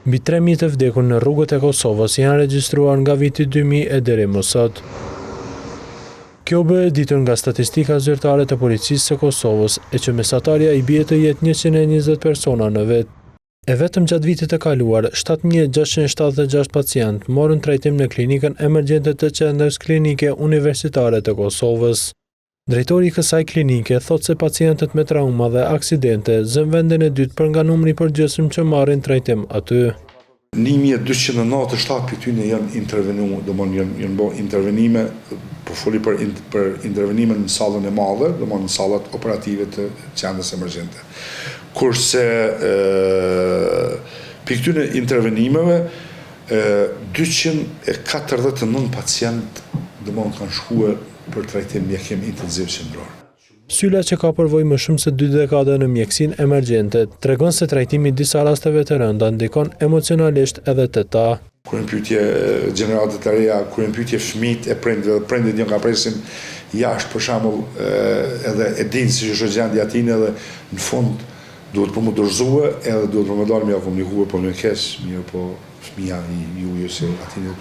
Mbi 3000 të vdekur në rrugët e Kosovës janë regjistruar nga viti 2000 e deri më sot. Kjo bëhet e ditur nga statistika zyrtare të Policisë së Kosovës, e që mesatarja i bie të jetë 120 persona në vit. E vetëm gjatë vitit të kaluar, 7676 pacientë morën trajtim në klinikën emergjente të Qendrës Klinike Universitare të Kosovës. Drejtori i kësaj klinike thotë se pacientët me trauma dhe aksidente zënë vendin e dytë për nga numri i përgjithshëm që marrin trajtim aty. 1297 prej tyne janë intervenu, domethënë janë janë bo intervenime, po foli për për intervenime në sallën e madhe, domethënë në sallat operative të qendrës emergjente. Kurse prej këtyne intervenimeve 249 pacientë domethënë kanë shkue për trajtim mjekim intenziv qendror. Syla që ka përvojë më shumë se dy dekada në mjekësinë emergjente, tregon se trajtimi i disa rasteve të rënda ndikon emocionalisht edhe te ta. Kur në pyetje gjeneratat e reja, kur në pyetje fëmijët e prindërve dhe prindërit janë ka presin jashtë për shembull edhe e dinë si është gjendja e tyne edhe në fund duhet për mu dorëzue edhe duhet për me dalë me ja komunikue po më keq, mirëpo fëmija i juj ose atyne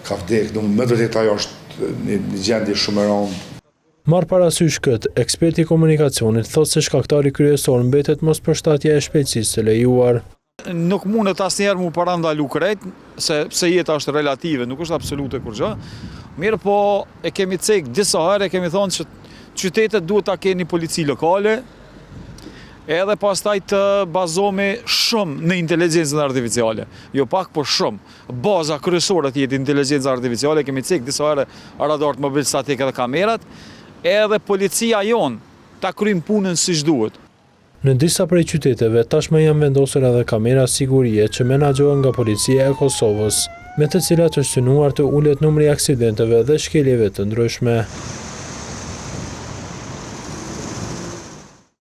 ka vdekë, domethënë me të vërtetë ajo është një, një gjendje shumë e rëndë. Marrë parasysh këtë, eksperti i komunikacionit thotë se shkaktari kryesor mbetet mospërshtatja e shpejtësisë së lejuar. Nuk mundet asnjëherë mu parandalu krejt, se pse jeta është relative, nuk është absolute kurgjë. Mirëpo, e kemi cek disa herë, e kemi thonë që qytetet duhet ta kenë një polici lokale, edhe pastaj të bazohemi shumë në inteligjencën artificiale. Jo pak, por shumë. Baza kryesore të jetë inteligjenca artificiale, kemi cek disa herë radarët mobil statik edhe kamerat, edhe policia jonë ta kryjmë punën siç duhet. Në disa prej qyteteve tashmë janë vendosur edhe kamera sigurie që menaxhohen nga Policia e Kosovës, me të cilat është synuar të ulet numri i aksidenteve dhe shkeljeve të ndryshme.